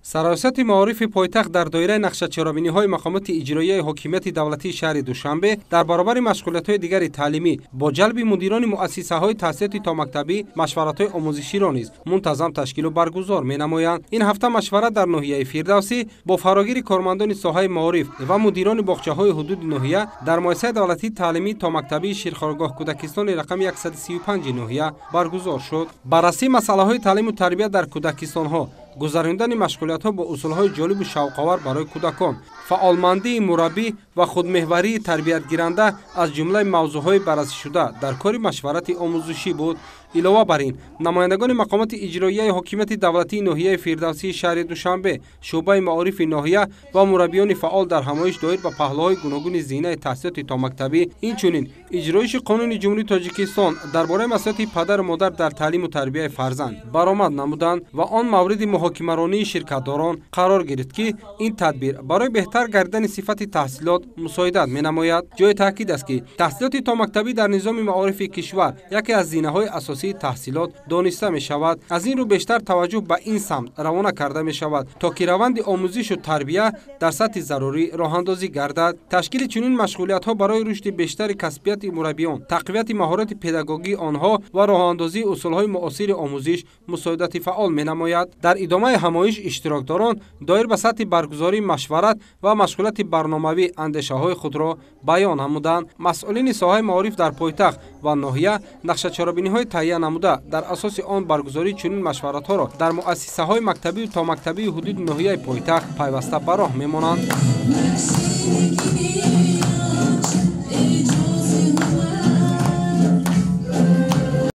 Сараёсати маорифи пойтахт дар доираи нақшачорабиниҳои мақомоти иҷроияи ҳокимияти давлатии шаҳри Душанбе дар баробари машғулиятҳои дигари таълимӣ бо ҷалби мудирони муассисаҳои таҳсилоти томактабӣ машваратҳои омӯзиширо низ мунтазам ташкилу баргузор менамоянд. Ин ҳафта машварат дар ноҳияи Фирдавсӣ бо фарогири кормандони соҳаи маориф ва мудирони боғчаҳои ҳудуди ноҳия дар муассисаи давлатии таълимии томактабии Ширхоргоҳ кӯдакистони рақами 135 ноҳия баргузор шуд. Баррасии масъалаҳои таълиму тарбия дар кӯдакистонҳо, гузарондани машғулиятҳо бо усулҳои ҷолибу шавқовар барои кӯдакон, фаъолмандии мураббӣ ва худмеҳварии тарбиятгиранда аз ҷумлаи мавзӯъҳои баррасишуда дар кори машварати омӯзишӣ буд. Илова бар ин, намояндагони мақомоти иҷроияи ҳокимияти давлатии ноҳияи Фирдавсии шаҳри Душанбе, шӯъбаи маорифи ноҳия ва мураббиёни фаъол дар ҳамоиш доир ба паҳлӯҳои гуногуни зинаи таҳсилоти томактабӣ, инчунин иҷроиши қонуни Ҷумҳурии Тоҷикистон дар бораи масъулияти падару модар дар таълиму тарбияи фарзанд баромад намуданд ва он мавриди муҳокимаронии ширкатдорон қарор гирифт, ки ин тадбир барои беҳтар гардидани сифати таҳсилот мусоидат менамояд. Ҷои таъкид аст, ки таҳсилоти томактабӣ дар низоми маорифи кишвар яке аз зинаҳои асосии таҳсилот дониста мешавад. Аз ин рӯ бештар таваҷҷӯҳ ба ин самт равона карда мешавад, то ки раванди омӯзишу тарбия дар сатҳи зарурӣ роҳандозӣ гардад. Ташкили чунин машғулиятҳо барои рушди бештари касбияти мураббиён, тақвияти маҳорати педагогии онҳо ва роҳандозии усулҳои муосири омӯзиш мусоидати фаъол менамояд. Дар идомаи ҳамоиш иштирокдорон доир ба сатҳи баргузории машварат ва машғулияти барномавӣ андешаҳои худро баён намуданд. Масъулини соҳаи маориф дар пойтахт ва ноҳия нақшачорабиниҳои таҳия намуда дар асоси он баргузории чунин машваратҳоро дар муассисаҳои мактабию томактабии ҳудуди ноҳияи пойтахт пайваста ба роҳ мемонанд.